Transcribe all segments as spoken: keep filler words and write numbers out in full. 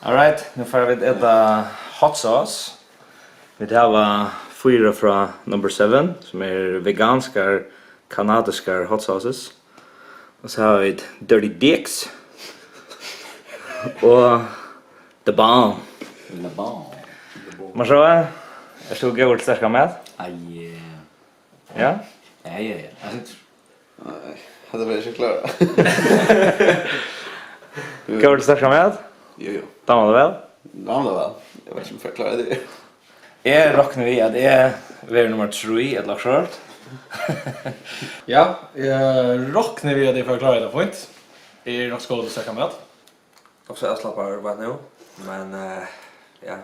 Alright, nú fara vit eta hot sauce. Vit hava fýra frá Number Seven, sum er veganskar, kanadiskar hot sauces. Og so hava vit Dirty Dicks. Og The Bomb. The Bomb. Má sjá, ert tú góður til sterkan mat? Ai, eh. Ja? Ja, ja, ja. Altso, nei, hetta var eg ikki klár á. Góður til sterkan mat? Jú, jú. Dámar tað væl? Dámar tað væl. Eg veit ikki um eg forklári tað. Eg rokni við, at eg verði nummar trý ella okkurt. Ja, eg rokni við, at eg forklári tað fínt. Eg eri nokk so góður til sterkan mat. Nokk so avslappaður beint nú, men, eh, ja.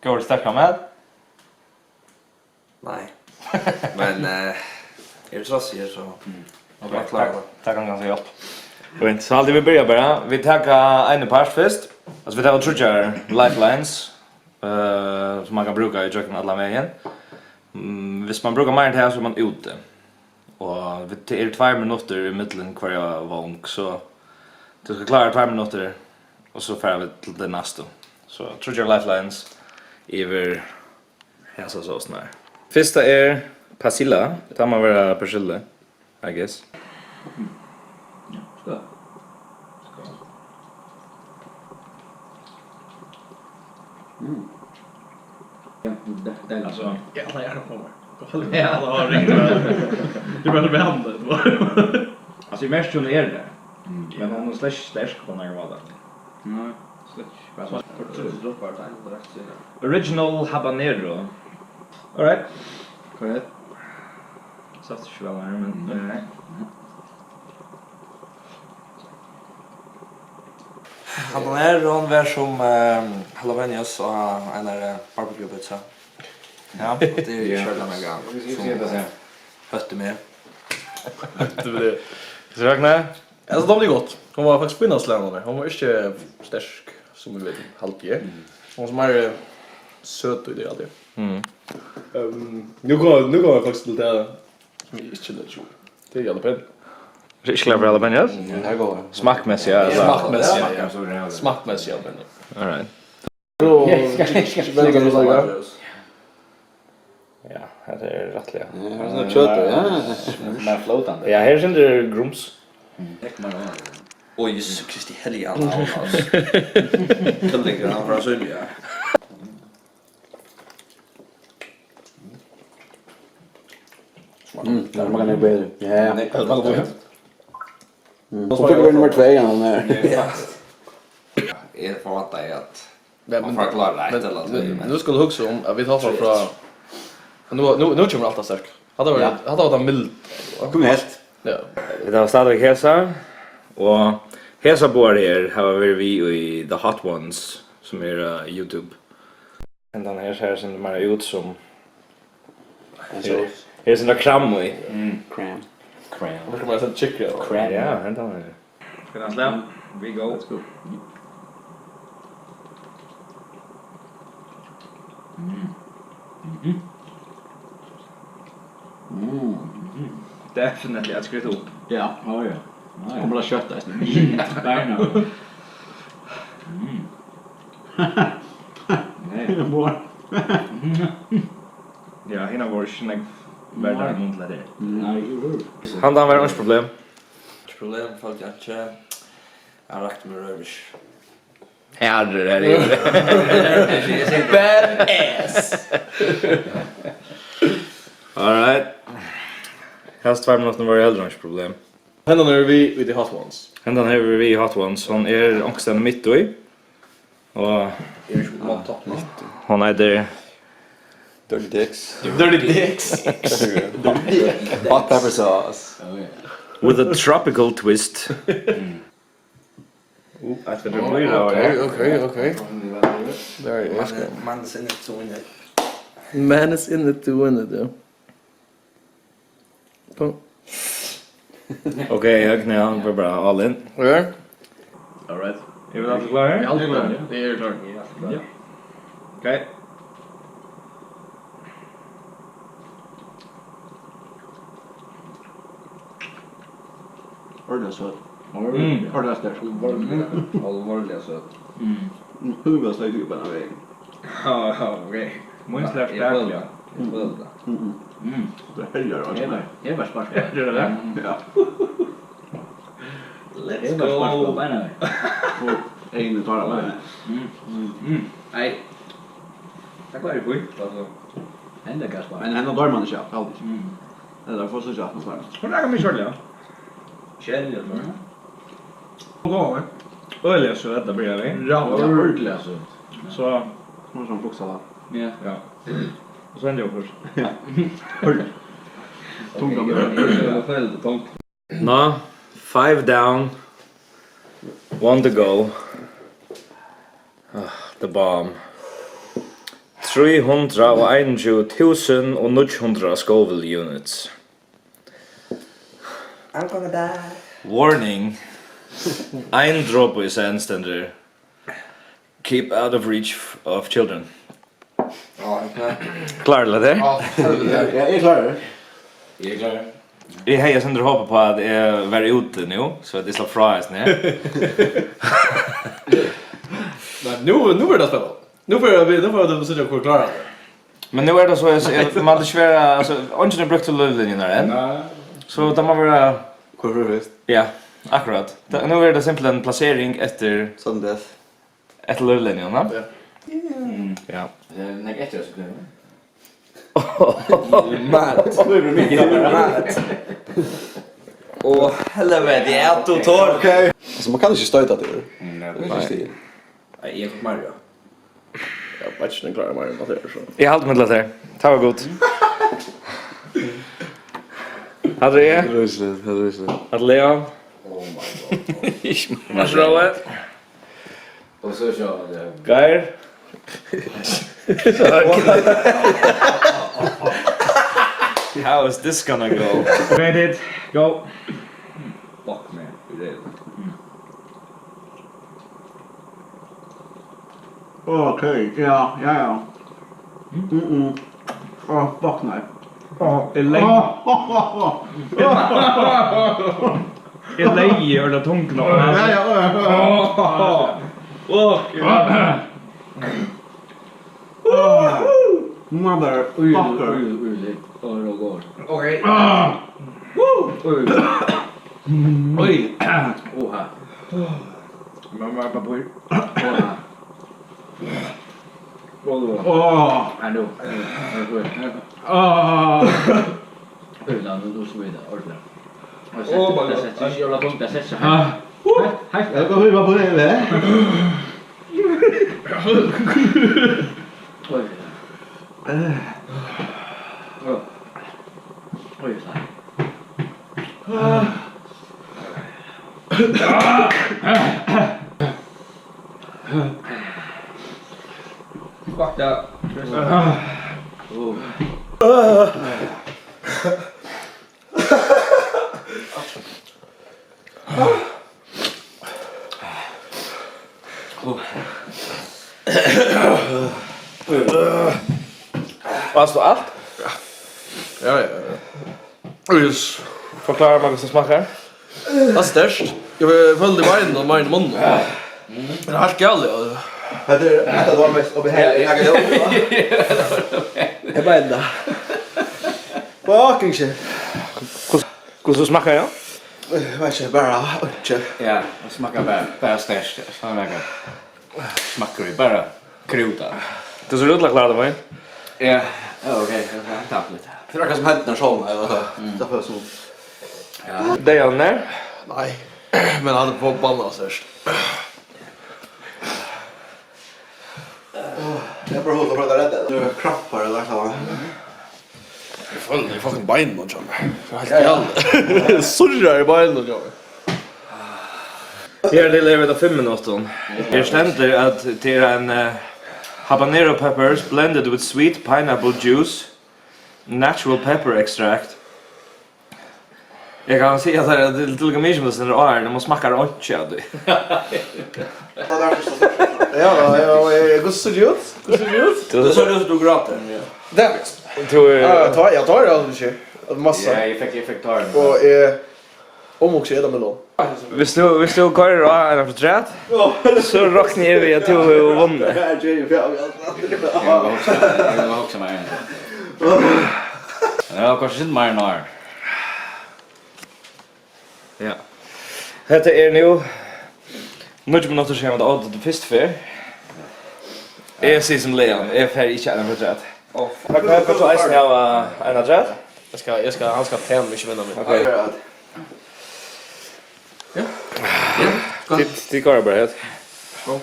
Góður til sterkan mat? Nei. Men, eh, eg eri tross her, so... Mm. Ok, eg klári tað. Takk, takk, hann kann siga upp. Fínt, so haldi eg, vit byrja bara. Vit taka ein part fyrst. Altso, vit hava tríggjar lifelines, eh, sum man kann brúka ígjøgnum allan vegin. Mm, viss man brúkar meir enn tað, so er man úti. Og vit, tað eru tveir minuttir ímillum hvørja vong, so tú skalt klára tveir minuttir, og so fara vit til tað næsta. So, tríggjar lifelines yvir hasa sósina her. Fyrsta er persilla. Tað má vera persilla, I guess. Ja, skál. Skál. Mm. Ja, det, det er... Altso, ja, nei, eg er klára. Ja, tað var riktig væl. Tað var væl, tað var. Altso, eg merki, hon er har. Mm. Men hon er slett ikki sterk á nakran máta. Nei, slett ikki. Bara so, so droppar tað ein direkte sida. Original habanero. All right. Hvat er tað? Sæst ikki væl her, men, mm, nei. Habanero, hon var sum, ehm, jalapeños á einari, eh, barbecue pizza. Ja, og tað er... Ja. Ikki øll Amerika, sum, eh, hótti meg. Hótti meg. Hvussu, Ragnar? Altso, dámdi gott. Hon var faktiskt fína slagan av. Hon var ikki sterk, sum vit vita, haldi eg. Mm. Hon var so meir, eh, søt í tí, haldi eg. Mm. Ehm, nú koma, nú koma vit faktiskt til tað, sum eg ikki leggi trúgv. Tað er jalapeño. Ert tú ikki klár fyri jalapeños? Mm, tað er gott. Smakkmessigt, ja, ja, altso. Smakkmessigt, ja. Smakkmessigt, ja, men... All right. Vel, skal, skal, skal, skal, skal, skal. Ja, hetta er rættiliga. Ja, tað er kjøt, ja. Men flótandi. Ja, her er sindur grums. Mm. Oj, Jesus Kristi, hellige ande, Alma, altso. Tullingur, hann frá Sýria. Mm, tað er makað betri. Ja, ja. Nei, tað er makað betri. Mm. Og so er nummer tvey, ja, hann er... Ja. Eg forvæntaði, at... Ja, man fær klára eitt ella tvey, men nú skal tú hugsa um, at vit hoppa frá... Nú, nú, nú kemur alt av sterk. Hatta var, ja, hatta var tað mild. Kom helt. Ja. Vit hava stadigvæk hesa, og hesar báðar her hava verið við í The Hot Ones, sum er, eh, YouTube. Hendan her sær sindur meira út sum... Ein sós. Her er sindur kram í. Mm. Kram. Kram. Hon virkar meira sum chicken. Kram. Ja, hendan her. Skal hann slá? We go. Let's go. Mm. Mhm. Mm. Mhm. Definitely at skryta upp. Ja, ja, ja. Ja, ja. Kemur tað skjótt, eisini. Beinanvegin. Mm. Nei. More. Ja, hinar vóru ikki nógv verri enn hon til hetta. Nei. Handan var einki problem. Ikki problem, føldi eg ikki. Eg rakti meg røvur. Her er, her er. Bad ass. All right. Hasar tveir minuttirnar vóru heldur einki problem. Hendan er við í The Hot Ones. Hendan er við í Hot Ones. Hon er onkustaðni mitt í. Og hon eitur Dirty Dicks. Dirty Dicks. Hot pepper sauce. Oh, yeah. With a tropical twist. Mm. Uh, eitt fyri fýra, ok, ja. Ok, ok. There it is. Man, man is in it to win it. Man is in it to win it, ja. Kom. Ok, Høgni, hann fer bara all in. Ok. All right. Eru vit allir klárir? Vit eru allir klárir. Vit eru klárir. Ja. Ok. Ordiliga søt. Mm. Har du sterkt? Alvorliga, alvorliga søt. Mm. Mm, hon var sterk upp en veg. Ja, ja, ok. Mín slags sterk, ja. Eg føli tað. Mm, mm. Mm. Tað herjar á meg. Her var spark. Ger tað? Mm. Ja. Let's go. Her var spark á beinanvegin. Og eyguni klára á beinanvegin. Mm, mm, mm. Nei. Tað var jo fínt, altso. Henda gav spark. Men henda doyr man ikki av, alls ikki. Mm. Ella fáa síggja aftan á. Hon er mykje kjølig, ja. Kjølig, ja. Mm. Og góð, ja. Øgiliga søt at byrja við. Ja, ja, ordiliga søt. So. Hon er sum fruktsala. Ja. Ja. Og so enda okkurt. Tungt. Eg føli tað tungt. Nå, five down, one to go. Ah, the bomb. Trý hundrað og einogtjúgu túsund og níggju hundrað Scoville units. I'm gonna die. Warning. Ein dropi í senn stendur: "Keep out of reach of children." Ja, ok. Klárur til tað? Ja, helviti. Ja, eg eri klárur. Eg eri klárur. Eg hevði eitt sindur hopað uppá at eg var úti nú, so at eg slapp frá eisini. Nei, nú, nú verður tað spennandi. Nú fáa vit, nú fáa vit síggja, hvør klárar tað. Men nú er tað so, eg, eg, man ikki vera, altso, eingin er brúkt til lívlinjurnar enn. Nei. So tað má vera. Hvør fer fyrst? Ja, akkurát. Tað, nú er tað simpelthen plasering eftir sudden death. Eftir lívlinjuni, ja? Ja. Mm. Ja. Eh, nei, eftir hasi kvøðuni. Mad. Mad. Og helviti, ja, tú tórt. Ok. Altso, man kann ikki stoyta teg. Mm, ja. Tað er ikki stig. Nei, eg fekk Mario. Ja, veit ikki, um eg klári Mario, men tað er so. Eg haldi meg til tær. Tað var gott. Hatta er eg. Helvísligt, helvísligt. Hatta er Leon. Oh my God. Marsrallet. Og so sjá, ja. Geir. How is this gonna go? Ready, go. Fuck, man. Ok, ja, ja, ja. Mm, mm. Á, fuck, nei. Á, eg leyg. Á, á, á, á. Eg leyg, eg var tað tungt nokk. Ja, ja, ja, ja. Á, fuck, ja. Á, motherfucker. Ui, ui, ui, ui. Á, ui, ui. Ok. Á. Ui. Oi. Oha. Mamma, pappír. Oha. Oha. Åh. Her nú. Her nú. Her nú. Åh. Oj, la, nu, nu ska vi där. Ordentligt. Åh, my God. Det sätter sig, jävla punkt, det sätter sig här. Ah. Här, här. Jag går höra på det, eller? Oj. Oj. Oj, så. Fuck that. Varst du alt? Ja, ja, ja. Yes. Forklára mær, hvussu tað smakkar. Tað er sterkt. Eg føli tað í beinunum og meira í munninum. Tað er heilt galið, altso. Hetta er, hetta var mest uppi her. Eg havi tað. Eg meini tað. Fucking shit. Hvussu, hvussu smakkar tað? Eg veit ikki, bara einki. Ja, tað smakkar bara, bara sterkt. Soleiðis. Smakkar í bara krúta. Tú sær út til at klára tað, Wayne. Ja, ja, ok. Takk fyri tað. Tað er akkurát sum hendurnar sovna, ella so. Mm. Tað følist sum. Ja. Deyðan er? Nei. Men hann er forbanna sterkt. Eg bara haldi at prøva at redda tað. Nú er krampar ella nakað. Eg føli tað í fucking beinunum hjá mær. Tað er heilt galið. Surrar í beinunum hjá mær. Her til er vit á fimm minuttum. Her stendur at tað er ein, eh, habanero peppers blended with sweet pineapple juice, natural pepper extract. Eg kann siga tær at tað er til og við mikið, men tað er áðrenn, man smakkar einki av tí. Ja, ja, ja, hvussu sær tað út? Hvussu sær tað út? Tú sær út sum tú grátur. Ja. Tað er vist. Tú er... Ja, eg tók, eg tók tað ikki. Massa. Ja, eg fekk, eg fekk tár. Og eg Umhugsað er tað, Melon. Viss tú, viss tú koyrir á ein afturat, so rokni eg við, at tú hevur vunnið. Eg vil hugsa, eg vil hugsa meir enn tað. Men eg havi koyrt sindur meir enn ár. Ja. Hetta er nú níggju minuttir síðan, vit ótu til fyrstu ferð. Eg sigi sum Leon, eg fari ikki ein afturat. Ó, fuck. Hvat, hvat, hvat, tú eisini hava ein afturat? Eg skal, eg skal, hann skal tæna meg, ikki vinna meg. Ok. Ja. Ja. Tit, tit koyra bara her. Skál.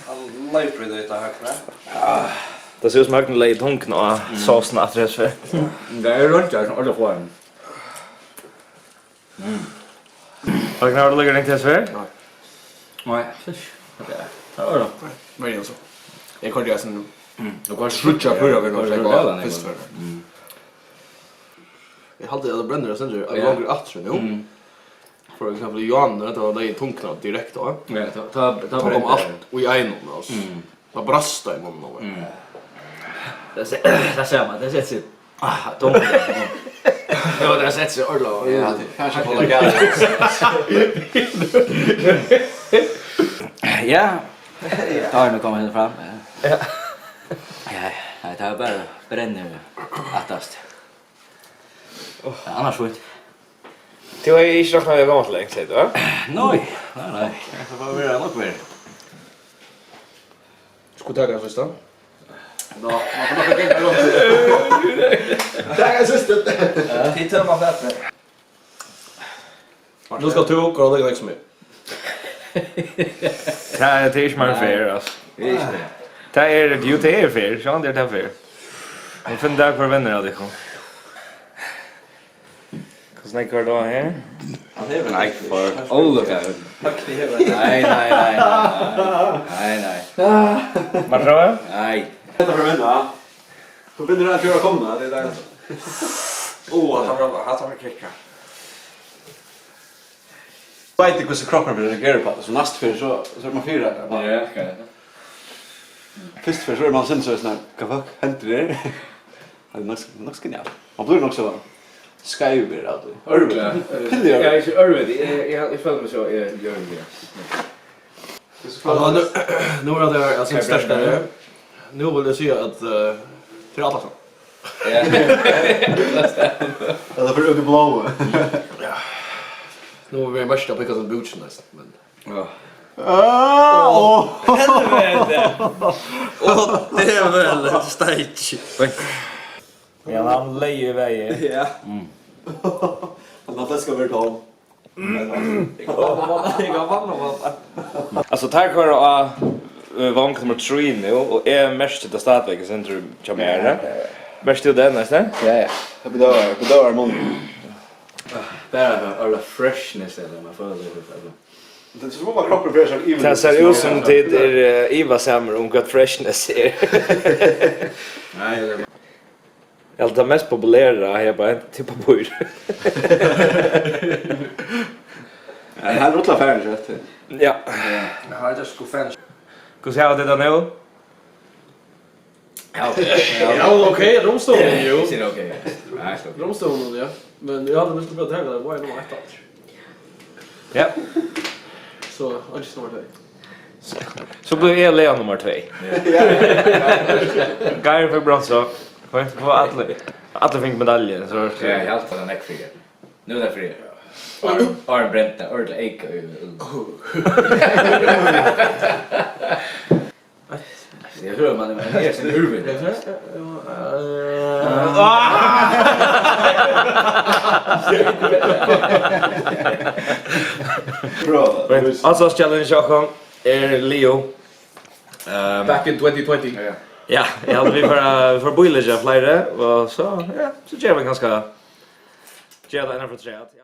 Hann loypur í tað høgra. Tað sær út sum Høgni legði tungina á sósina aftur hesa ferð. Mm, tað er roynt, tað er sum øll at fáa ein. Mm. Høgni, hevur tú líka ringt hesa ferð? Nei. Nei, fyrst. Ok, tað var tað. Nei, men altso. Eg koyrdi eisini. Mm. Tú koyrdi tríggjar, fýra ferðir, koyrdi tríggjar, fyrstu ferð. Mm. Eg haldi, at tað brennur eitt sindur, at longur aftur nú. Mm. For eksempel í Johanne, tá var tað í tungna direkte, va? Ja, tá, tá, tá kom alt í einum, altso. Mm. Tað brast í munnin á mær. Mm. Tað se-, tað sær man, tað setir seg. Ah, tungt. Ja, tað setir seg ordiliga. Ja, tað er kanska bara galið. Ja. Tá er nú komið fram. Ja. Ja. Ja, ja. Nei, tað er bara brenna aftast. Ja, annars fínt. Tú hevði ikki roknað við at koma so langt, segði tú, va? Nei, nei, nei. Eg skal bara vera nokk verri. Skulu vit taka ein fyrsta? Ná, man får nokk ganga rundt. Taka ein fyrsta. Tit tøma flatbreyð. Nú skalt tú koyra líka nógv sum eg. Tað er, tað er ikki meira fair, altso. Tað er ikki fair. Tað er, jú, tað er fair. Sjálvandi er tað fair. Vit finna út av, hvør vinnur av tykkum. Hvussu nógv koyrir tú á her? Hann hevur Nei, for ólukkar. Høgni hevur Nei, nei, nei, nei, nei. Nei, nei. Má eg prøva? Nei. Hetta fer at vinna. Tú vinnur av fjóra komna, tað er deiligt. Ó, hatta var, hatta var klikka. Veit tú hvussu kroppurin reagerar uppá tað? So næstu ferð, so, so er man fyri tað. Ja, ok. Fyrstu ferð, so er man sindur so sånn, hvat fuck hendir her? Tað er nokk, nokk so genialt. Man blívur nokk so skeivur av tí. Ørviti. Ja, ikki ørviti. Eg, eg, eg føli meg so, eg, eg ørviti, ja. Nú, nú er tað, altso, sterkari. Nú vil eg siga at, eh, tað er Atlason. Ja. Ella fer út í bláu. Ja. Nú vil eg mest pika sum búkin næstan, men Ja. Ah, ó. Helvete! Ó, djevulsteik. Ja, hann legði í vegin. Ja. Mm. Hann hevði flaska verið tóm. Eg kann vanna, eg kann vanna, vanna. Altso, teir koyra á, eh, vong nummar trý nú, og eg merki tað stadigvekk, eitt sindur hjá mær, ja. Merkir tú tað, Øystein? Ja, ja. Eg bedøvar, bedøvar munin. Bara for all freshness, ella man følir det, ella Tað er sum um at kroppurin fer sær yvir. Tað sær út sum tit eru, eh, ivasamir um, hvat freshness er. Nei, tað er Ja, tað mest populera her bara, tað er pappír. Ja, her rullar farin, skjótt. Ja. Ja, her er sko farin. Hvussu hava tit tað nú? Ja, ok. Ja, ok, rúmstovan, jú. Eg sigi ok. Nei, so. Rúmstovan, ja. Men eg haldi, vit skulu bara taka tað, why not? Ja. So, eingin nummar tvey. So, so blívur eg Leon nummar tvey. Ja. Geir fekk bronsu. Fínt, fáa allir, allir fingu medalju, so er tað Ja, eg haldi, tað er nógv frí. Nú er tað frí. Áðrenn, áðrenn brent, tað er ordiliga eyka í. Eg trúði, man, man er sin urvin. Altso, challenge hjá okkum er Leo. Ehm, Back in twenty twenty. Ja, ja, eg haldi, vit fara, vit fara at bíleggja fleiri, og so, ja, so gera vit kanska, gera tað enn afturat.